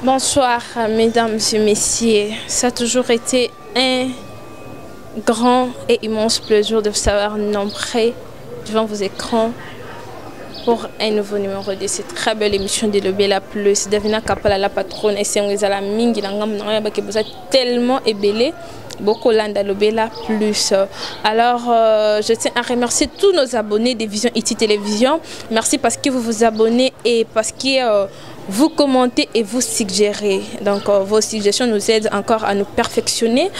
Bonsoir, mesdames et messieurs. Ça a toujours été un grand et immense plaisir de vous savoir nombreux devant vos écrans pour un nouveau numéro de cette très belle émission de Lobela Plus. Davina Kapala, la patronne, et c'est mingi na ngambo na ngai, boza tellement ebele bokolanda Lobela Plus. Alors, je tiens à remercier tous nos abonnés de Vision IT Télévision. Merci parce que vous vous abonnez et parce que vous commentez et vous suggérez. Donc, vos suggestions nous aident encore à nous perfectionner.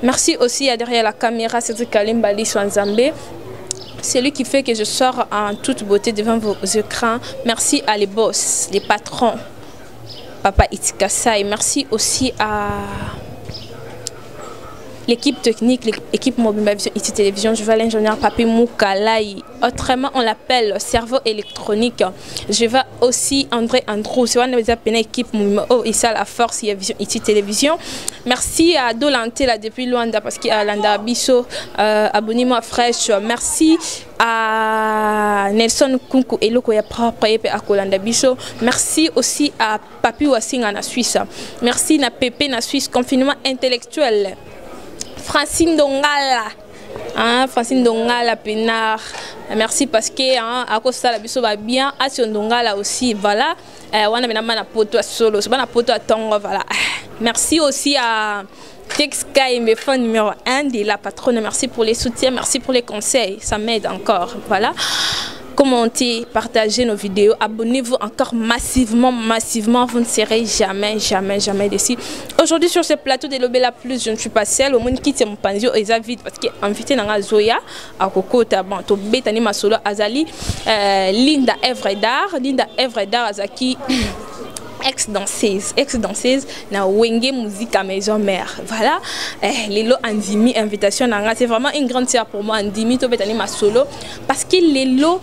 Merci aussi à derrière la caméra, Cédric Kalimbali Swanzambe. C'est lui qui fait que je sors en toute beauté devant vos écrans. Merci à les boss, les patrons, Papa Itikasa. Et merci aussi à l'équipe technique, l'équipe Mobimba Vision IT Télévision. Je vois l'ingénieur Papi Moukalai. Autrement, on l'appelle cerveau électronique. Je vois aussi André Andrew. C'est une équipe Mobimba. Oh, et ça, la force, il y a Vision IT Télévision. Merci à Dolante là, depuis Luanda, parce qu'il y a Landa Bisso, abonnez-moi fraîche. Merci à Nelson Kunku et Loko ya propre et à Kolanda Bisso. Merci aussi à Papi Wassinga na Suisse. Merci na Pépé na Suisse. Confinement intellectuel. Francine Dongala. Hein, Francine Dongala Pénard. Merci parce que hein, à cause de ça la biso va bien. Asion Dongala aussi, voilà. Wana mena mana poto à solo, bana poto à tongo, voilà. Merci aussi à Tex K, fan numéro 1 de la patronne. Merci pour les soutiens, merci pour les conseils, ça m'aide encore, voilà. Commentez, partagez nos vidéos, abonnez-vous encore massivement, massivement, vous ne serez jamais, jamais, jamais déçus. Aujourd'hui sur ce plateau de Lobela Plus, je ne suis pas seule, au monde quitte mon panzio et ça vite parce que invité dans Zoya à Kokota, bon, to betani masolo Azali, Linda Œuvre d'art, Linda Œuvre d'art Azaki. Ex-danseuse na Wenge Musique à Maison Mère. Voilà. Lelo andimi invitation nanga, c'est vraiment une grande sœur pour moi andimi to betani masolo parce que lelo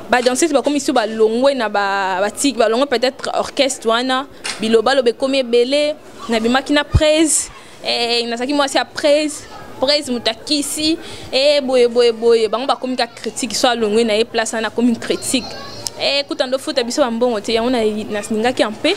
ba danseuse ba comme ici ba longwe na ba ba tik ba longwe peut-être orchestre wana biloba lobe komi ebele na bimaki na presse nazaki mwasi ya presse presse mutakisi boye boye boye bango ba komi ka critique soit longwe na ye place na komi critique. Écoute, ndo futa biso ba mbongo te yango na ningaki un peu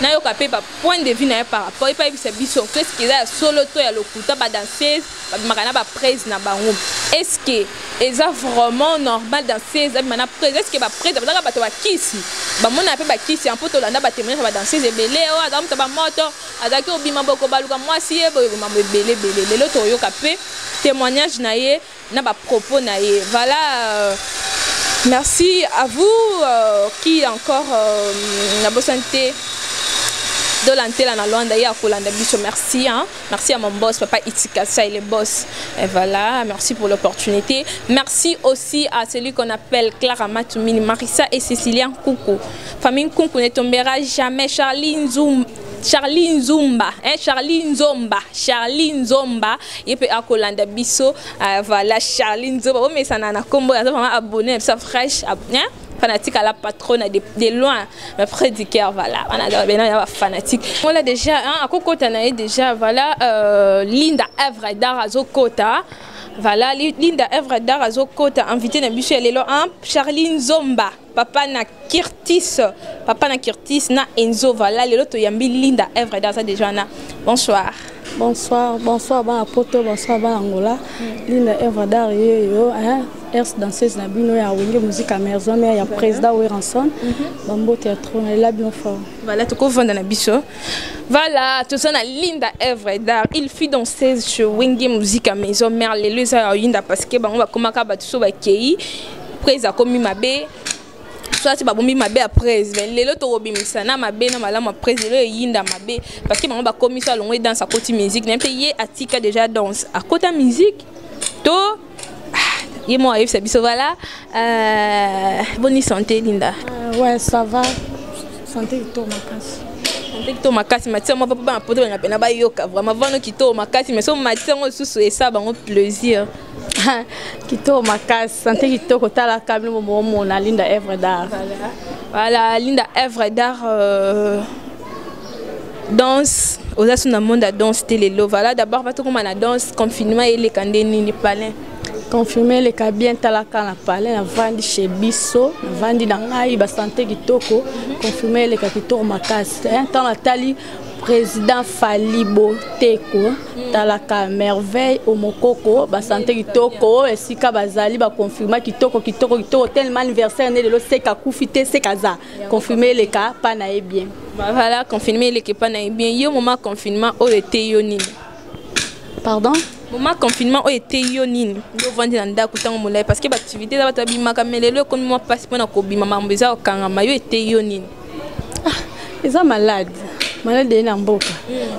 na yoka pe ba point de vue na ye par rapport epa yebisa biso qu'est-ce qu'il a solo to ya lokuta ba danseuse ba bimaka na ba presse na bango. Est-ce que eza vraiment normal danseuse abima na presse? Est-ce que ba presse bazaka bato ba kisi ba mona pe ba kisi un peu tolanda ba témoignage ba danseuse ebele o aza moto ba moto azaki obima boko baluka mwasi ye boye mambo ebele ebele lelo toyoka pe témoignage na ye na ba propos na ye. Voilà, merci à vous qui encore na bosante dolantela na Luanda ya kolanda biso. Merci hein, merci à mon boss papa Itikasa, il est boss. Et voilà, merci pour l'opportunité. Merci aussi à celui qu'on appelle Clara Matumini, Marissa et Cécilia Nkunku. Famille Nkunku ne tombera jamais. Charlie Nzum, Charlie Nzumba, hein, Charlie Nzomba, Charlie Nzomba, il peut akolanda biso, voilà Charlie Nzomba. Oh mais ça n'a combo, ça vraiment abonné, ça fraîche, hein, fanatique à la patronne de loin, mais près du cœur, voilà. On a bien, il y a fanatique. Voilà déjà, hein, à Kokota na déjà, voilà Linda Œuvre d'art à Zokota. Voilà Linda Œuvre d'art à Zokota, invité na biso lelo, hein, Charlie Nzomba. Papa na Kirtis, papa na Kirtis na Enzo, voilà lelo to yambi Linda Œuvre d'art ça déjà na. Bonsoir. Bonsoir, bonsoir ba poto, bonsoir ba Angola. Linda Œuvre d'art yo, hein, ex danseuse na bino ya Wenge Musique à Maison Mère ya président Werrason. Bambo théâtre na la bien fort. Voilà to ko vanda na biso. Voilà, tout ça na Linda Œuvre d'art. Il fut danseuse chez Wenge Musique à Maison Mère lelo ça ya Linda parce que bango ba komaka ba tout ba kei. Président komi mabe. Soit ba bombi mabe après mais lelo to robimisa na mabe na malamu après lelo yinda mabe parce que bango ba komi so alongwe danse à côté musique na pe ye atika déjà danse à côté musique to ye mo ayebisa biso. Voilà, bonne santé Linda. Ouais, ça va, santé to makasi. Santé to makasi matia mo papa ba poto na pena ba yoka vraiment vano kito makasi mais so matia ngo susu et ça bango plaisir. Kitoko makasi, santé kitoko tala kabino momo mona Linda Œuvre d'art. Voilà. Voilà Linda Œuvre d'art danse oza sous na monde à danse télé. Voilà d'abord va tout comme na danse confinement et les kandé ni palin. Confirme eleka bien. Talaka na palais, navandi chez biso, navandi na ngai, basante kitoko. Confirme eleka kitoko makasi. Ntango natali président Fally Boteko, talaka merveille omokoko, basante kitoko esika bazali, baconfirma kitoko kitoko kitoko, tellement anniversaire nde lelo. Seka akufi te, seka aza. Confirme eleka pa na ye bien. Voilà, confirme eleka pa na ye bien. Yo, moment confinement oyo ete yo nini? Pardon? Moment confinement oyo ete yo nini? Nde ovandi na ndako ntango molai, parce que baactivité eza, bato babimaka, mais lelo ekomi mwa mpasi mpona kobima, makambo eza kokangama. Yo, ete yo nini? Eza malade, malade eye na mboka.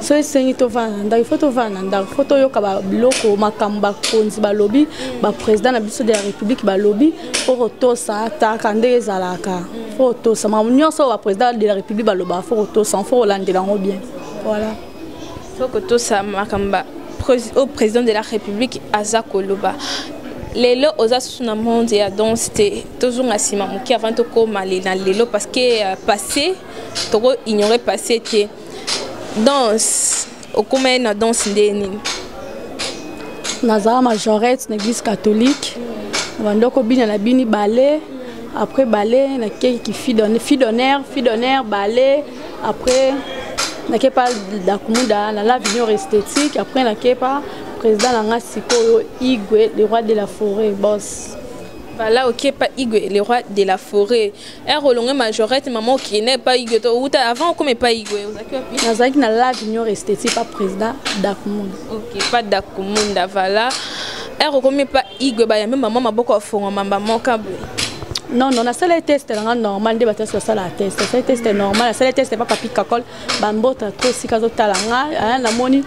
So esengi tovanda na ndako, ifo tovanda na ndako, fo toyoka babiloko, makambo bakonzi balobi, baprésident na biso de la République balobi, fo kotosa. Taka ndenge ezalaka, fo kotosa makambo nyonso oyo baprésident de la République balobaka, fo kotosa, fo kolandela yango bien, voilà. Fo kotosa makambo oyo président de la République aza koloba. Lelo oza susu na monde ya danse te. Tozonga nsima moke avant tokóma na lelo, parce que passé, toko ignore passé te. Danse, okóma ye na danse nde nini? Nazala majorette na église catholique, bando kobina na bini ballet. Après ballet, nakeki fille d'honneur, fille d'honneur, ballet. Après nake pa Dakumuda na l'avenir esthétique. Après nake pa président na nga sikoyo, Igwe, le roi de la forêt, boss. Voilà, ok, pa Igwe, le roi de la forêt. Ere olonge majorette, mama, okende pa Igwe to outa? Avant okome pa Igwe, ozalaki wapi? Nazalaki na l'avenir esthétique pa président Dakumunda. Ok, pa Dakumunda, voilà. Ere okomi pa Igwe, bayambi mama, maboko afongwama mbamoka boye? Non, nasala test nanga normal nde bato nyonso basalaka test. Nasali test normal, nasali test pa Papi Kakol. Bambota to esika azotala nga, namoni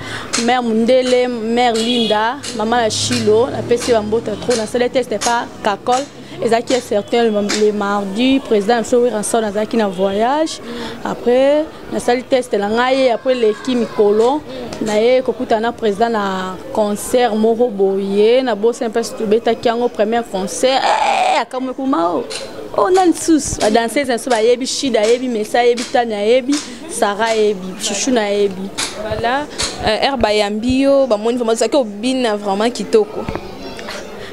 mare Mundele, mare Linda, mama na Shilo, napesi bambota trop. Nasali test pa Kakol, ezalaki certain le mardi, président na biso Werrason azalaki na voyage. Après nasali test na ngai ye. Après leki mikolo naye kokutana na président na concert moko boye, nabosani mpasi tobetaki yango, premier concert. Akamwe kuma o o nani susu, badanseuse na biso bayebi, Shida ayebi, Mesa ayebi, Tani ayebi, Sara ayebi, Chuchu nayebi. Voilà, ere bayambi yo, bamoni vraiment ozalaki obina vraiment kitoko.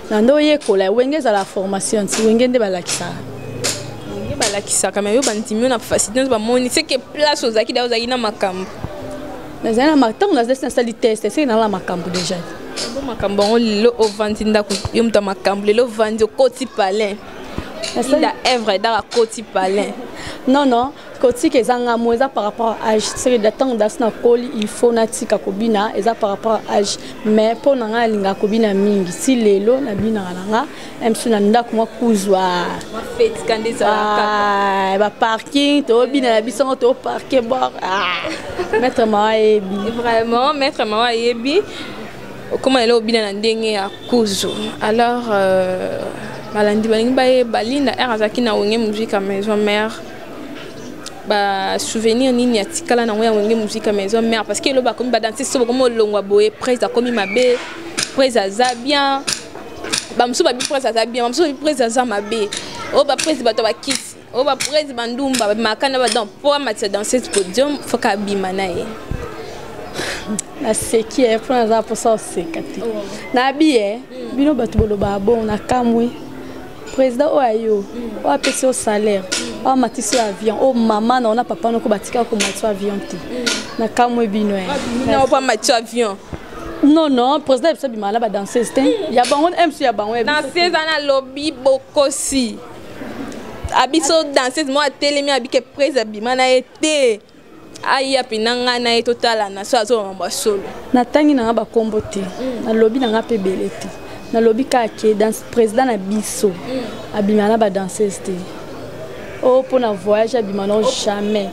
Na nde oyekola Wenge, ezala formation ti Wenge nde balakisaka. Wenge balakisaka, mais yo bandimi yo na facilité nyonso, bamoni seke place ozalaki da, ozalaki na makambo. Nazali na ntango nazali, nasali test, seke nala makambo déjà. Bo makambo yango, lelo ovandi ndako, yo moto ya makambo, lelo ovandi, okoti palin, Linda œuvre d'art akoti palin. Non, kotika eza nga mo, eza par rapport à âge. Seke ntango dasi nakoli, il faut natika kobina, eza par rapport à âge. Mais mpo na ngai nalingaka kobina mingi, si lelo nabinaka na nga mso na ndako, mwa kuzwa baparking, tobina na biso ngo, toparke bord. Maître Mawa ayebi. Vraiment, maître Mawa ayebi. Okóma lelo obina na ndenge ya kuzu. Alors balandi balingi bayeba, Linda, ere azalaki na Wenge Musica Maison Mère, basouvenir nini atikala nango ya Wenge Musica Maison Mère? Parce que elo bakomi badanse so, bakomi olongwa boye, prise akomi mabe, prise aza bien, bamosusu babi prise aza bien, bamosusu babi prise aza mabe, oyo baprise bato bakisi, oyo baprise bandumba babimaka na badon mpo amatisa danseuse podium, foka abima na ye. Naseki ye mpo naza mposa oseka te. Nabi ye, bino bato bolobaka bongo, nakamwi. Président oyo ayo, oyo apesi yo salaire, oyo amatisi yo avion, oyo mama na ona papa noko batika komatisa avion te, nakamwi bino. Po amatisi avion? Non, président biso abimaka na badanseuse te, ya bango mc ya bango. Danseuse ana alobi bokosi abiso, danseuse moko atelemi abike, prise abima na ye te, aya mpena ngai na ye totalana so azomamba solo. Natangi nanga bakombo te, nalobi nanga mpe ebele te, nalobi kaka ke président na biso abima na badanseuse te. Oyo mpona voyage abima no jamais.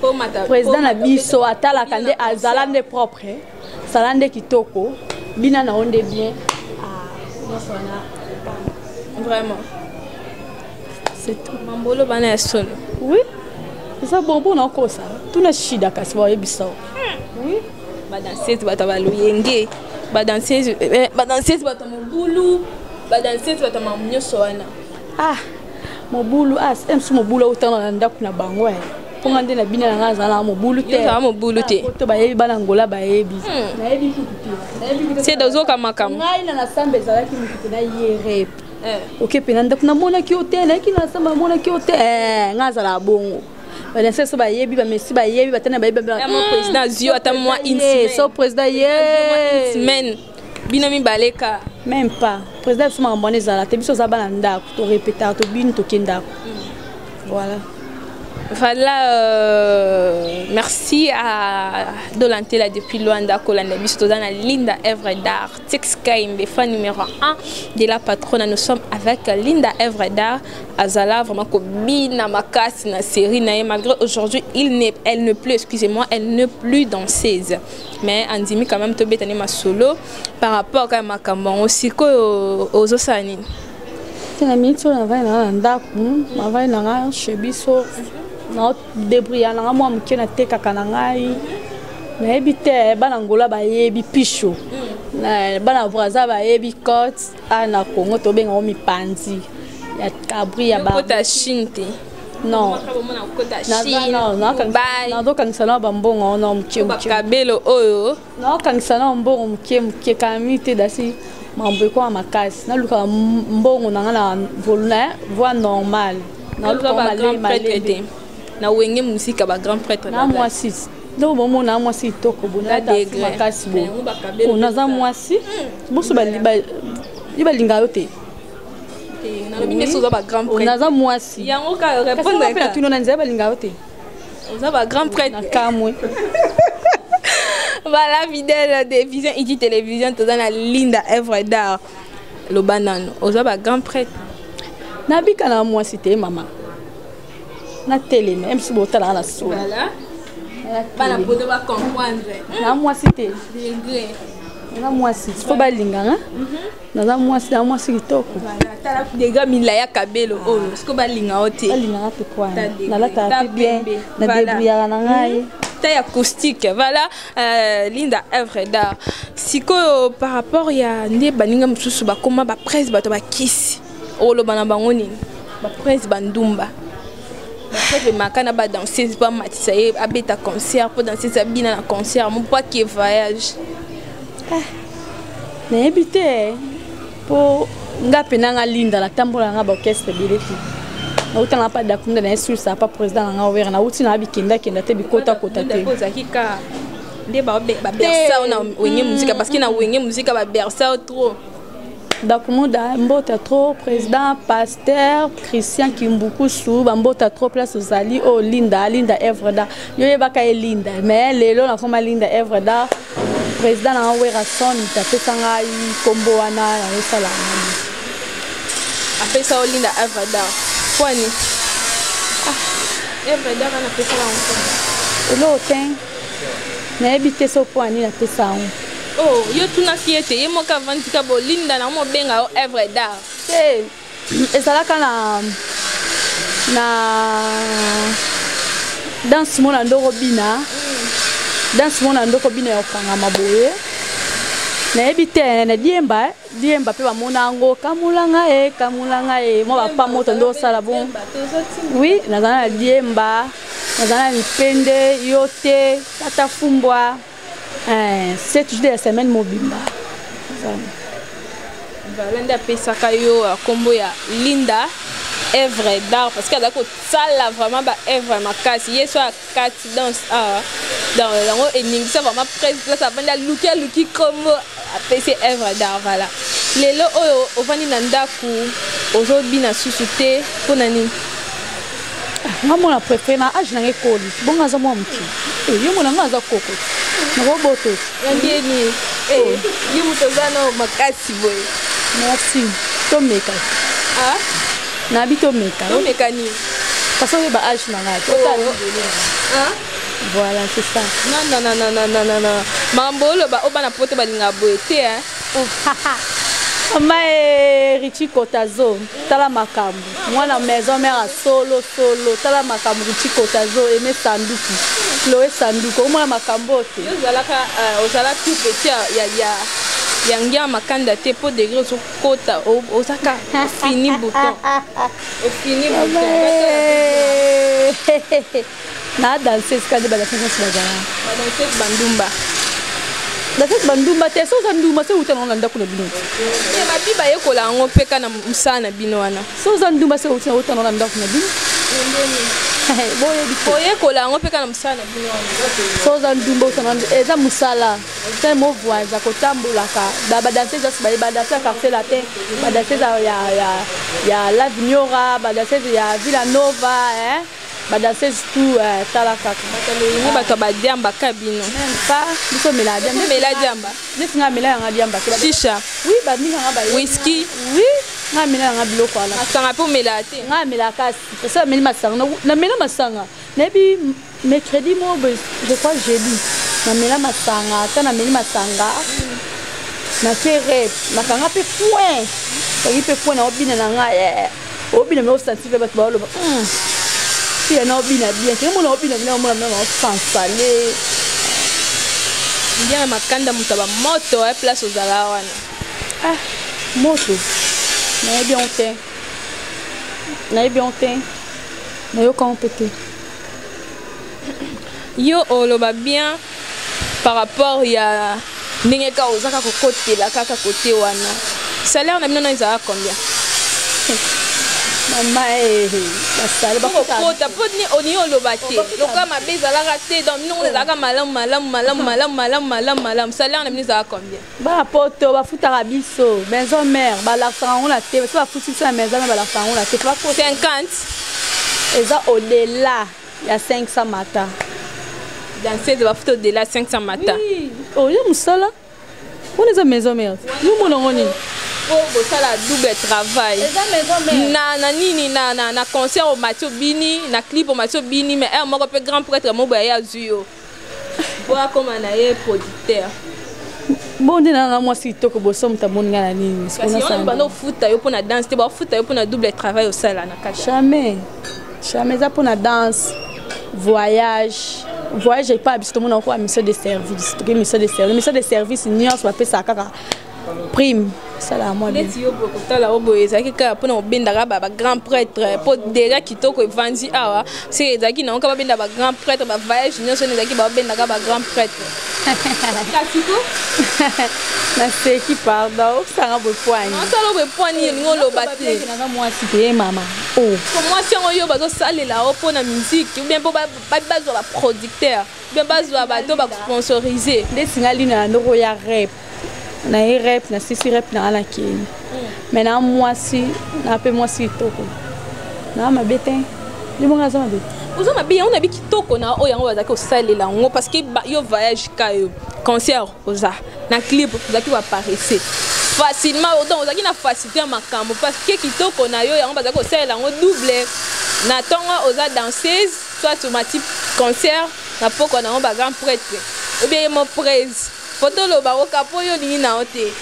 Président na biso atalaka nde azala nde propre, sala nde kitoko, bina na yo nde bien, nyonso wana. Vraiment. C'est tout. Mambolo bana ya solo. Oui, eza bon mpona okosa, tuna Shida kasi bayebisa. Oui, badanseuse bato ya baloyenge, badanseuse bato ya mobulu, badanseuse bato ya makambo nyonso wana. Ah, mobulu, ah, msu mobulu autana na ndako na bango. Mpo nga nde na bina na nga azala na mobulu te. Ozala mobulu te. To bayebi, bana Ngola bayebi. Nayebi kutu te. Nayebi kutu. Se ozoka makambo. Ngai na samba ezalaki motu na ye rep. Oke mpe na ndako, namonaki yo te, nayaki na samba, namonaki yo te. Ngai azala bongo. Badanseuse so bayebi, bamesi bayebi, batana bayebi. Président azwi yo ata mwa une semaine. So président ye. Une semaine bino mibale ka. Même pas. Président, biso makambo wana ezala te. Biso oza bana ndako, torepetaka, tobini, toke ndako. Voilà. Voilà, merci à Dolantela depuis Luanda, Kolanda biso toza na Linda Œuvre d'Art, Tix Kaimbe, fan numéro 1 de la patronne. Nous sommes avec Linda Œuvre d'Art, Azala, vraiment kobina makasi na série na ye, malgré aujourd'hui, il n'est, elle ne plus, excusez-moi, elle n'est plus danseuse. Mais andimi quand même tobetani masolo par rapport à makambo sikoyo ozosala nini? Te, na miniti oyo navandi nanga na ndako, navandi nanga chez biso, naodébrouilla nanga mwa moke, natekaka na ngai. Nayebi te, bana Ngola bayebi pisho, bana Braza bayebi cote a na Congo tobengango mipanzi ya cabri ya. Okota Chine te? Non, nazokangisa na bambongo wana moke moke. Bakabelo oyo. Naokangisa na mbongo moke moke kami te. Dasi makambo ekoma makasi, nalukaka mbongo na nga na voie normale. Naluka malembe na Wenge Musika, bagrand prêtre. Na mwasi donc bomona mwasi kitoko boye, makasi boye, naza mwasi boso ye balingaka yo te. Nalobi nde oza bagrand prêtre. Naza mwasi. Yango kaka répondre. Mpe natuni na nzela, balingaka yo te. Oza bagrand prêtre. Na kamwe. Voilà, fidèle de Vision Idi Télévision, toza na Linda Œuvre d'Art. Loba nano, oza bagrand prêtre. Nabika na mwasi te, mama, natelema msi botalaka na solo. Bana poto bacomprendre. Na mwasi te, naza mwasi, fo balinganga, naza mwasi, na mwasi kitoko. Tala dega milaya kabelo oyo, siko balinga yo te. Balinganga te po nalataka mpe bien, nadébrouillaka na ngai. Taille acoustique, voilà. Linda Œuvre d'Art, sikoyo par rapport ya nde baninga mosusu bakóma bapresse, bato bakisi, oloba na bango nini? Bapresse bandumba, bapresse emaka na badanseuse mpo amatisa ye, abeta concert mpo danseuse abina na concert mo mpo ake voyage. Nayebi te, mpo nga mpe nanga Linda natambola nanga baorchestre ebele te. Nautanga mpa Dakunda na ye sulsa pa président nanga Wera, nauti na bikendakenda te, bikotakota te. Ozalaki ka nde babersa na Wenge Musika, parce que na Wenge Musika babersa trop. Dakumuda, mbota trop, président pasteur Christian Kimbukusu, bambota trop place ozali. Oyo Linda, Linda Œuvre d'Art, yo yebaka ye Linda, mais lelo nakoma Linda Œuvre d'Art. Président nanga Werason apesa ngai nkombo wana, nazosala yango. Apesa yo Linda Œuvre d'Art pwani? Œuvre d'Art wana apesaka yango? Eloko te, nayebi te so mpo ani napesa yango. Oh, yo tunaki ye te, ye moko avandika bolinda na mobenga yo Œuvre d'Art. Te, ezalaka na danse mo na ndoko bina, danse mo na ndoko bina ya kokangama boye. Nayebi te, na diemba diemba mpe bamona yango, kamulanga e kamulanga e mwa bapa moto nde osala bon. Oui, nazala na diemba, nazala na mipende yo te, tata fumbwa 7 jours de la semaine mobimba. Voilà, nde apesaka yo nkombo ya Linda Œuvre d'Art, parce que azali kosala vraiment baœuvre makasi. Ye so akati danse awa, donc yango eningisa vraiment presque place avandi, aluki aluki nkombo, apesi Œuvre d'Art. Voilà, lelo oyo ovandi na ndako, ozobina susu te, mpo na nini? Nga mona préféré na age nanga ekoli bongo, aza mwa moke. Yo mona nga aza koko, nakoboto. Yangeni ye moto oza na makasi boye. Merci, tomeka. Nabi tomeka. Tomeka nini? Parce oyeba age na ngai. Voilà, c'est ça. Non, non, non, non, non, non, non, makambo oloba oyo, bana poto balingaka boye te. Mama e Richi Kotazo, tala makambo, mwana maison mère solo solo, tala makambo. Richi Kotazo, aime sanduku, Chloé sanduku, omona makambo te. Ozalaka, ozala tout petit ya ngia makanda te, mpo degré ozokota, ozaka ofini bouton, ofini bouton. Na danseuse kaka nde badanseuse nyonso bazala. Badanseuse bandumba. Danseuse bandumba te. So oza ndumba, se outa nango na ndako na bino. Te, babi bayekola yango mpe ka na mosala na bino wana. So oza ndumba, se outa nango na ndako na bino. Boyebi te. Oyekola yango mpe ka na mosala na bino wana. So oza ndumba, outa nango, eza mosala te. Mo voyage kotambolaka, badanseuse nyonso baye, badanseuse ya Quartier Latin, badanseuse ya La Vignora, badanseuse ya Villa Nova, hein? Badanseuse tout, tala kaka. Bato bato ya badiamba ka bino. Même pas, biso mela diamba. Mela diamba. Neti nga mela yanga diamba te. Shisha? Oui, baninga nga baye. Whisky? Oui, nga mela yanga biloko wana. Masanga mpe omela te? Nga amela kasi so ameli masanga, namela masanga. Nayebi mercredi mo, je crois jeudi, namela masanga. Ata nameli masanga, nake rep, nakanga mpe point, kangi mpe point, naobina na ngai. Obina, me osanti mpe bato baoloba fille na obina bien te. Mona obina bien, omona mena osansale. Bien na makanda, moto ya bamoto ya place ozala wana. Ah, moto nayebi yango te, nayebi yango te, nayoka yango mpe te. Yo oloba bien par rapport ya ndenge kaka oza kaka kokotela kaka kote wana. Salaire na bino na ezalaka combien? Mama, basale. Kokota mpo olingi oloba te lokola mabe ezalaka te. Donc bino ezalaka malamu, malamu, malamu, malamu, malamu, malamu, malamu. Salaire na bino ezalaka combien? Bana poto bafutaka biso Maison Mère, balakisaka yango na te. So bafuti biso na Maison Mère, balakisaka yango na te. 50? Eza au-delà ya 500 mata. Danseuse bafuta au-delà 500 mata? Oyo mosala wana eza Maison Mère, yo mona yango nini? Po bosala double travail. Eza Maison Mère. Na nini, na concert omati obini, na clip omati obini, mais heure moko mpe grand prêtre mo boye azwi yo po akóma na ye producteur. Bon, nde nanga mwasi kitoko, boso moto amoni nga na nini? Kasi wana banda ofuta yo mpona danse te, bafuta yo mpona double travail osala na kati. Jamais, jamais. Eza mpona danse, voyage. Voyage epa biso tomona kokoa mission de service, toke mission de service. Mission de service nyonso bapesaka kaka prime, esalaka mwa bien. Neti yo boye, kotala oyo boye, ezalaki kaka mpona kobendaka bagrand prêtre, mpo deja kitoko evandi awa. Se ezalaki nango kaka babenda bagrand prêtre, bavoyage nyonso wana ezalaki babendaka bagrand prêtre, kasi ko Naseki, pardon, okisanga boye poani. Osala boye poani, olingi oloba te. Naza mwasi te ye mama. Mwasi yango yo bazosalela o mpona musique ou bien mpo bazwa baproducteur, bien bazwa bato basponsorize? Ndeti nga lino na ndoko ya rep, naye rep, nasisi rep nanga, nakei. Mais na mwasi na mpe mwasi kitoko, naa mabe te, libongo aza mabe. Oza mabe yango nabi kitoko na oyo yango bazalaki kosalela yango, parce que yo voyage ka, yo concert oza na clip, ozalaki koapparaisse facilement. Donc ozalaki na facilité ya makambo, parce que kitoko na yo yango bazalaki kosalela yango double. Na ntongo oza danseuse, soit omati concert, na pokwa nango bagrand prêtre ou bien ye mo prese po toloba oka mpo yo olingi na yo te.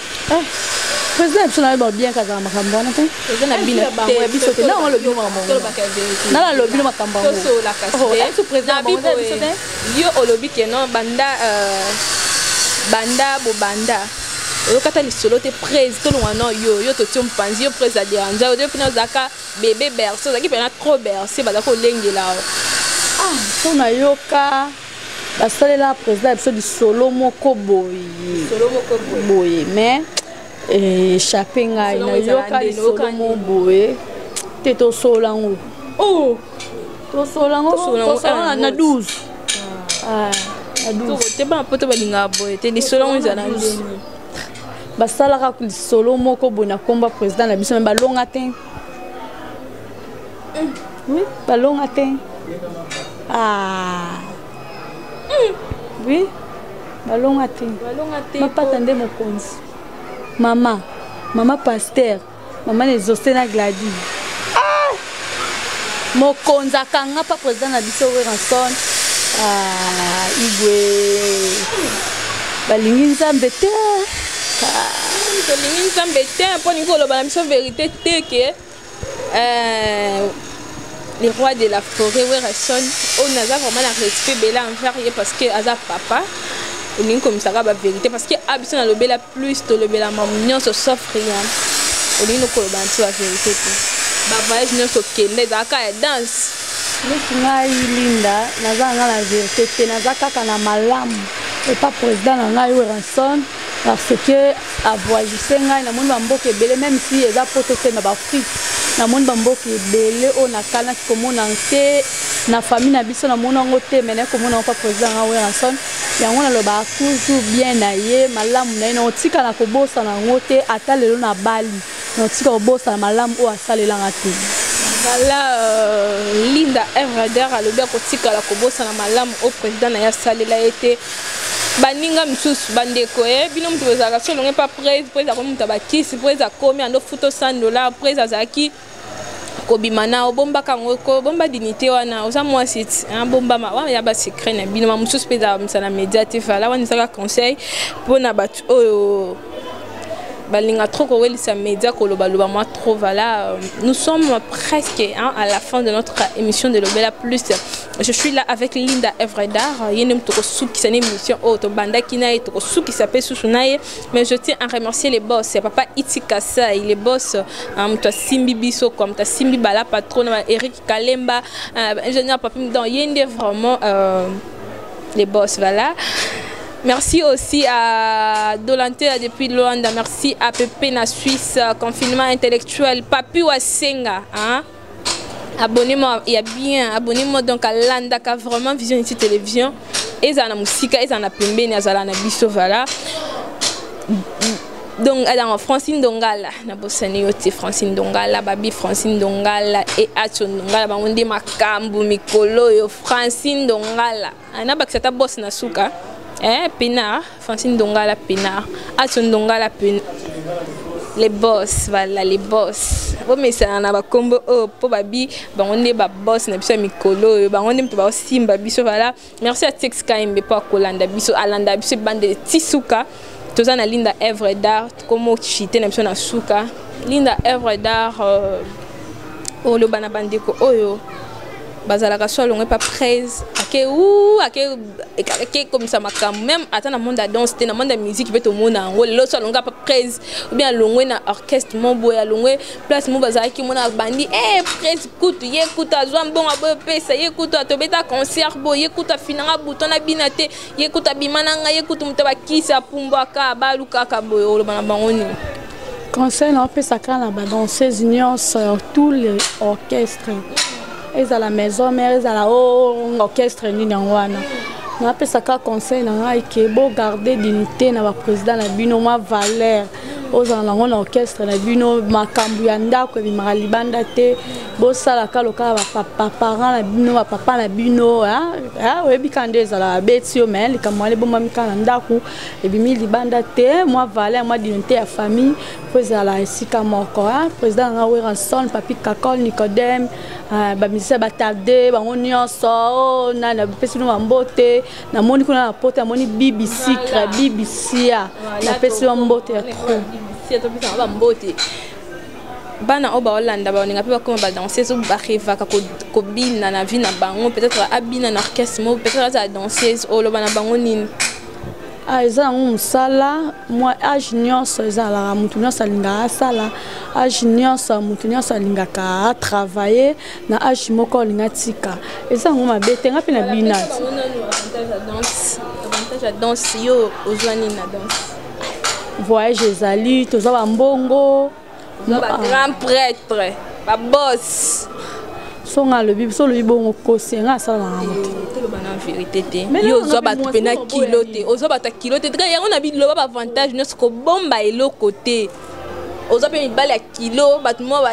Président ya biso nayeba bien kazala makambo wana te. Eza na bino. Ya biso te, nanga olobi makambo. Tolobaka vérité. Nana alobi no makambo yango. Tosolaka. Président na biso te. Yo olobi ke non, banda banda bobanda oyokata lisolo te. Prese tolongwa no, yo totie mopanzi yo prese aderanja yo mpena ozalaka bébé bercé, ozalaki mpena trop bercé, baza kolengela yo. Ah, so nayoka basalela président ya biso lisolo moko boye. Lisolo moko boye. Boye, mais échappe ngai. Nayoka lisolo moko boye te, tosolola yango. Oh. Tosolola yango, tosolola na 12, na 12. Te, bana poto balingaka boye te. Lisolo yango ezala ndeni? Basalaka lisolo moko boye na komba président na biso, me balonga te. Oui, balonga te. Ah oui, balonga te. Mapata nde mokonzi, mama, mama pasteur, mama nezose na Gladi. Ah! Mokonzi akanga mpa président na biso Werrason. Ah, igwe balingi Nzambe te. Tolingi Nzambe te mpo ningi koloba na biso vérité te ke le roi de la forêt Werrason oyo naza vraiment na respect ebele envers ye, parce que aza papa. Olingi komisaka bavérité, parce que a biso nalobela plus, tolobela mamu nyonso sauf rien. Olingi nokoloba na biso bavérité te. Bavoyage nyonso okende ezalaka ya danse. Neti ngai Linda, naza na ngai na verite te, naza kaka na malamu epa président na ngai Werrason, parce que avoyagise ngai, namoni bamboka ebele, même si eza poto te, na baafrike namoni bamboka ebele oyo nakanaki komona te na famille na biso, namoni yango te, mais naye komona yango pa président na ngai Werrason. Yango nalobaka toujours bien na ye, malamu na ye, nakotikala kobosana yango te, ata lelo nabali, nakotika kobosana malamu oyo asalelanga te. Voilà, Linda œuvre d'art alobi akotikala kobosana malamu oyo président na ye asalela ye te. Baninga misusu, bandeko, e bino moto bozalaka so olonge mpa prese, prese akomi moto abakisi, prese akomi ando futo 100 $, prese azalaki kobima na obombaka yango, kobomba dignité wana, oza mwasi ti bombama wana ya basecret na bino. Ma mosusu mpe ezala misa na média te. Voilà, wana ezaka conseil mpona bato oyo balinga trop kowelisa média, kolobaloba mwa trop. Voilà, nous sommes presque, hein, à la fin de notre émission de Lobela Plus. Je suis là avec Linda œuvre d'art. Ye nde moto kosukisa na émission oyo tobandaki na ye, tokosukisa mpe susu na ye. Mais je tiens à remercier les boss, papa Iti Kasai, les boss, moto asimbi biso quoi, moto asimbi bala patron na Eric Kalemba, ingénieur Papi. Donc ye nde vraiment les boss. Voilà. Merci aussi à Dolantea depuis Luanda. Merci à Pepe na Suisse, confinement intellectuel. Papi Wasenga, hein? Abonnez-moi, il y a bien, abonnez-moi donc à Landaka, vraiment Vision ici télévision. Et ça na musika, et ça na pembeni, azala na biso, voilà. Donc alors Francine Dongala, na bosani yo te. Francine Dongala, babi Francine Dongala et Atio Dongala, bango nde makambo mikolo yo. Francine Dongala nabakisa ata boss na suka, eh, Pinard, Francine Dongala Pinard, Atio Dongala Pinard, les boss. Voilà, les boss, bomesana na bakombo oyo mpo babi bango nde baboss na biso ya mikolo oyo, bango nde moto baosimba biso. Voilà, merci à Tex Kaimbe mpo akolanda biso, alanda biso ebandele ti suka. Toza na Linda œuvre d'art, komo chite na biso na suka. Linda œuvre d'art, oloba na bandeko oyo bazalaka so alongwe pa prese, ake u ake komisa makambo, même ata na monde ya danse te, na monde ya musique mpe tomona yango lelo, so alongwe pa prese ou bien alongwe na orchestre mo boye, alongwe place mo bazalaki, mona bandi e prese kutu, ye kutu azwa mbongo aboye opesa ye, kutu atobeta concert boye, ye kutu afinanga bouton na bina te, ye kutu abima na ngai, ye kutu moto bakisi apumbwaka balukaka boye, oloba na bango nini? Conseil naopesaka na badanseuse nyonso, tous les orchestres, ezala maison mère, ezala o orchestre nini, yango wana napesaka conseil na ngai ke bogarde dignité na baprésident na bino, mwa valeur ozala nango na orchestre na bino. Makambo ya ndako ebimaka libanda te. Bosalaka lokola baparent na bino, bapapa na bino. Oyebi kaka nde ezala, babeti yo, mais likambo wana ebombami kaka na ndako, ebimi libanda te. Mwa valeur, mwa dignité ya famille po ezala esika moko. Président nanga Werrason, Papi Kakol, Nicodème, bamusicien batarde bango nyonso, nani apesi bino bambote. Namoni kuna na poto, namoni Bibi Sicre, Bibi Sia, napesi bambote ya trop. Bambote bana oyo baolanda, baolinga mpe bakoma badanseuse, oyo barêvaka kobina na vie na bango, peut-être abina na orchestre moko, peut-être azala danseuse, oloba na bango nini? Ah, eza yango mosala. Mwa age nyonso ezalaka, motu nyonso alingaka asala. Age nyonso, motu nyonso alingaka atravaille. Na age moko alinga tika, eza yango mabe te. Nga mpe na bina. Avantage ya danse, yo ozwa nini na danse? Voyage ezali, toza bambongo. Bagrand prêtre, baboss. So nga alobi, so olobi bongo, kosi nga asala na yango te. Toloba na vérité te. Yo ozwa bato mpe na kilo te, ozwa bato ya kilo te. Yango na biloba, baavantage nyonso, kobomba eloko te. Ozwa mpe mibali ya kilo, bato mwa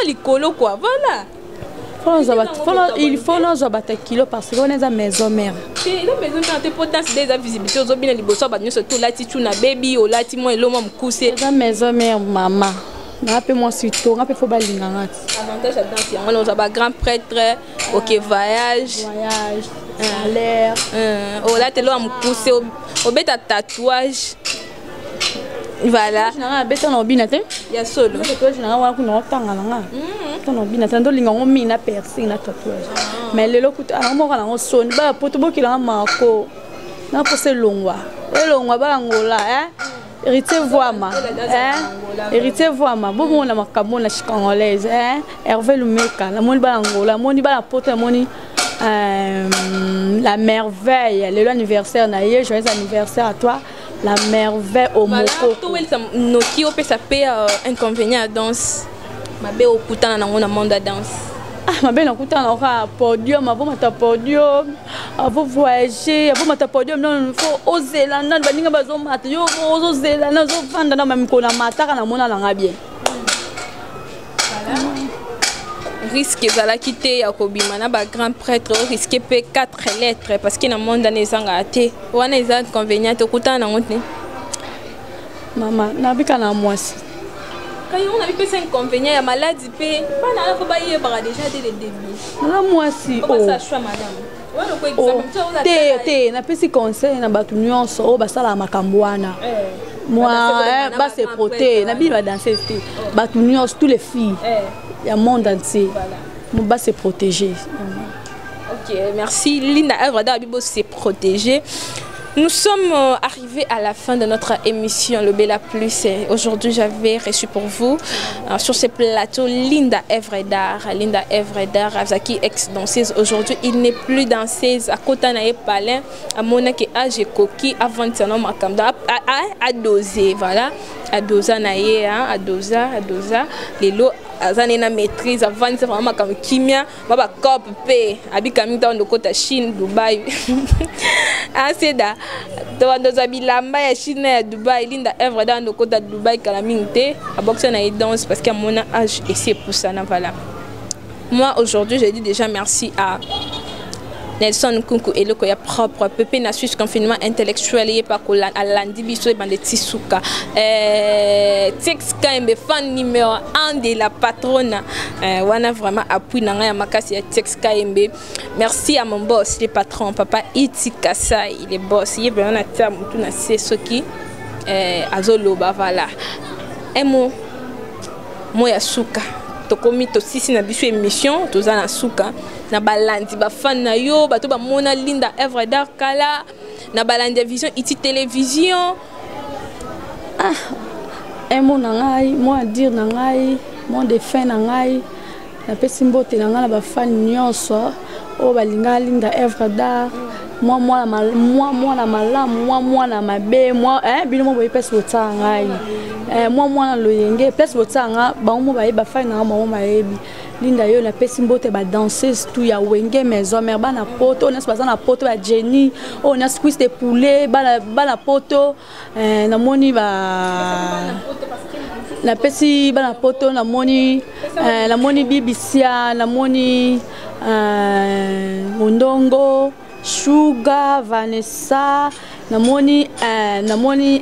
likolo quoi, voilà. Il faut nazwa bato ya kilo parce que wana eza maison mère. Te, eza maison mère te, mpo danse nde eza visibilité. Ozobina liboso ya bato nyonso te, olati tu na bebi, olati mwa eloko mwa mokuse. Eza maison mère, mama. Nga mpe mwasi to nga mpe fo balinganga ti. Avantage ya danse yango wana: ozwa bagrand prêtre, oke voyage. Voyage, salaire. Olati eloko ya mokuse, obeta tatouage, voilà. Nanga abeta na obina te. Ya solo. Tatouage nanga wana kuna otanga nanga ta na obina te. Ndolinga yango mingi na piercing na tatouage, mais lelo kuta ango moko nango soni. Baya poto, bokilanga mako na mposa elongwa, elongwa bayangola. Héritier Voama, hein? Héritier Voama, bomona makambo na congolaise, hein? Hervé Lumeka, namoni bana Angola, namoni bana Poto, namoni la merveille, lelo anniversaire na ye, joyeux anniversaire à toi, la merveille au Voilà, moko. Towelisa noki opesa mpe inconvénient ya danse, mabe okutana nango na monde ya danse. Ah, mabe nakutana na kaka podium, avomata podium, avo voyager, avomata podium nano fo ozela nano baninga bazomata, yo ozozela na ozovanda na mamikolo na mataka namona nanga bien. Risque ezalaki te ya kobima na bagrand prêtre, orisque mpe 4 lettres, parce que na monde wana ezangaka te, wana eza inconvénient te, okutana nango te. Mama, nabika na mwasi. Kai on avait pesa inconvénient ya maladie mpe bana wana fo bayebaka déjà dès le début. Naza mwasi. Po basala choix malamu wana ko Oh, exemple mosusu oza te tala. Te, napesi conseil na bato nyonso oyo basalaka makambo wana, moi Badanseuse eh, na base ba-grand proté prêtre. Na bino badanseuse te, bato nyonso, tous les filles ya monde entier. Voilà. Mo base protéger. Ok, merci. Linda Œuvre d'Art Bibo s'est protégée. Nous sommes arrivés à la fin de notre émission Le Bella Plus. Et aujourd'hui, j'avais reçu pour vous sur ce plateau Linda Œuvre d'Art. Linda Œuvre d'Art, azaki ex-danseuse. Aujourd'hui, il n'est plus danseuse. Akota na ye palin, amonaki âge ekoki, avant de makambo, a dosé, voilà. A dosa na ye, hein, a dosa, a dosa. Lelo, aza ne na maîtrise, avandisa vraiment makambo kimia, ba bacope mpe abika mingi ntango ndokota Chine, Dubai, aseda tobandozwa bilamba ya Chine na ya Dubai. Linda Œuvre da ndokota Dubai kala mingi te, abokisa na ye danse parce que amona âge esi epusana. Voilà, moi aujourd'hui j'ai dit déjà merci à Nelson Nkunku, eloko ya propre pepe na Suisse, confinement intellectuel ye pa alandi biso ebande ti suka. Tex Kaembe, fan numéro 1 de la patronne, wana vraiment appui na ngai ya makasi ya Tex Kaembe. Merci à mon boss, le patron, papa Iti Kasai, il est boss, ye vraiment na tia mutu na se soki azoloba. Voilà, un mot, mot ya suka, tokomi tosisi na biso émission, toza na suka na balandi, bafan na yo, bato bamona Linda Œuvre d'Art kala, na balandi ya Vision Iti Télévision. Ah, un mot na ngai, mot à dire na ngai, mot de fin na ngai, napesi mbote na ngai na bafani nyonso oyo balingaka Linda Œuvre d'Art, mwa mwana mwa mwana malamu, mwa mwana mabe, mwa bino mo boye place botiaka ngai, mwa mwana loyenge place botiaka nga, bango mo bayebi, bafani na nga bango bayebi Linda yo. Napesi mbote badanseuse tout ya Wenge Maison Mère, bana Poto oyo nyonso baza na Poto, bajeni oyo nyonso, cuisse de poulet, bana Poto, namoni ba napesi bana Poto, namoni Bibisia, namoni Mondongo, Shuga, Vanessa, namoni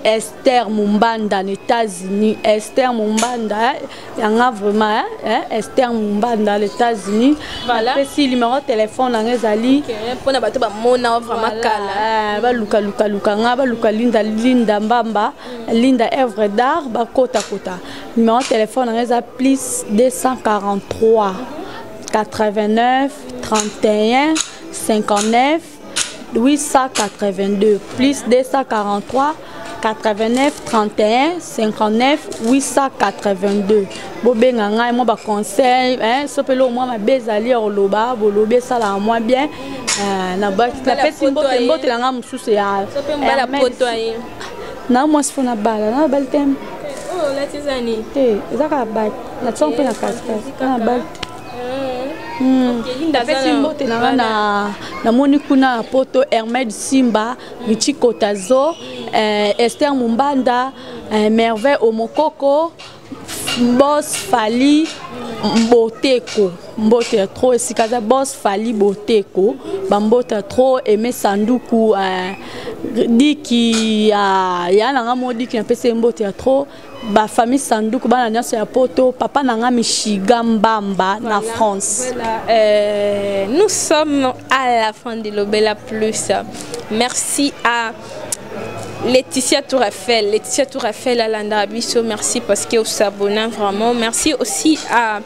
Esther Mumbanda na États-Unis, Esther Mumbanda yanga vraiment, Esther Mumbanda na États-Unis. Voilà. Napesi numéro téléphone nanga ezali mpona bato bamona vraiment kala. Baluka luka luka nga, baluka Linda, Linda Mbamba, Linda Œuvre d'Art, bakotakota. Numéro téléphone nanga eza plus 243 89 31 59 882, plus 243 89 31 59 882. Bobenga ngai, mwa baconseil so mpe eloko mwa mabe ezali ya koloba, bolobi, esalaka mwa bien. Napesi mbote, mbote na ngai mosusu ya mbala poto aye. Na mwasi fo na bala na bali te. Te, eza kaka baki natia mpe na katikati na bali te. Napesi mbote na nga na namoni kuna na Poto, Hermed Simba, Richi Kotazo, Esther Mumbanda, Merveille Omokoko, Boss Fali Boteko, mbote ya trop esika aza, Boss Fali Boteko, bambote ya trop, Aime Sanduku, Diki ya nanga mo Diki, napesi ye mbote ya trop, bafamille Sanduku, bana nyonso ya Poto, papa na nga Mishiga Mbamba na France. Voilà. Nous sommes à la fin de Lobela Plus. Merci à Laetitia Tourafel. Laetitia Tourafel alanda biso, merci parce que vous s'abonnez vraiment. Merci aussi à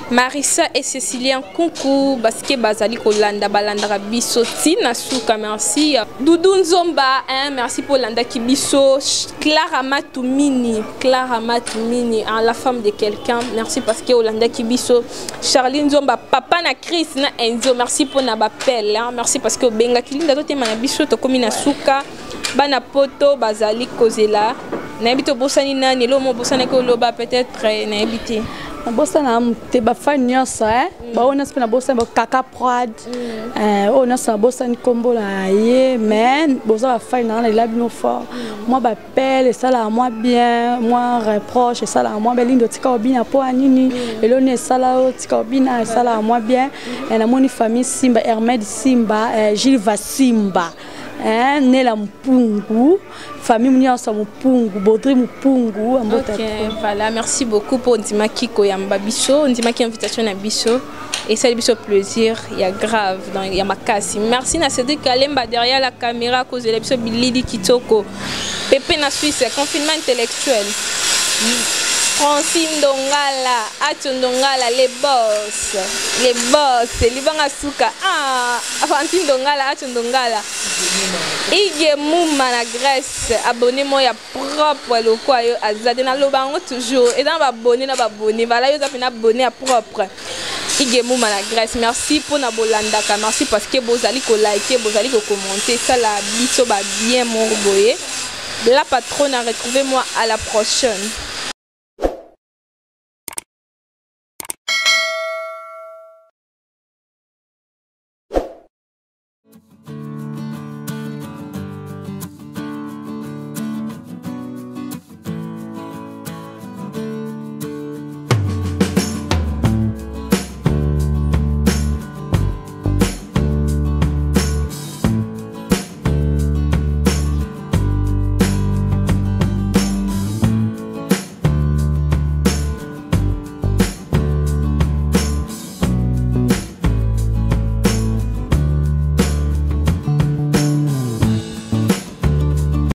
Marissa et Cécilia Nkunku parce que bazali kolanda balandaka biso ti na suka. Merci Doudou Nzomba, hein, merci pour landaki biso. Clara Matumini, Clara Matumini, hein, la femme de quelqu'un, merci parce que olandaki biso. Charlie Nzomba, papa na Chris na Enzo, merci pour na bapel, hein, merci parce que obengaki Linda totema na biso tokomi na suka. Bana poto bazali kozela, nayebi te obosani nani, eloko mo obosanaki oloba peut-être, nayebi te. Nabosana te bafani nyonso, baoyo nyonso mpe nabosani, bakaka prod oyo nyonso nabosani nkombo na ye, mais boza bafani nanga, nalela bino fort. Mwa bapele esalaka mwa bien, mwa reproche esalaka mwa bien. Lindo, tika obina mpo ya nini? Elo nini esala oyo tika obina? Esalaka mwa bien. Namoni famille Simba, Hermed Simba, Gilles Vasimba, Nela Mpungu, famille nyonso Mopungu, Baudry Mopungu. Ok, voilà, merci beaucoup pour ndimaki koyamba biso, ndimaki invitation na biso, esali biso plaisir ya grave, donc ya makasi. Merci na Cédric Alemba derrière la caméra, kozela biso bilili kitoko. Pepe na Suisse, confinement intellectuel. Francine Ndongala, Atio Ndongala, les boss, les boss, Libanga Suka, ah, Francine Ndongala, Atio Ndongala, Ige Muma na Grèce, abonné moi ya propre lokwa yo aza te, naloba yango toujours, eza na babone na babone, voilà, yo oza mpena abonné ya propre. Ige Muma na Grèce, merci mpona bolandaka, merci parce que bozali kolike, bozali kokommente, esala biso babien moko boye. La patronne, retrouvez-moi à la prochaine.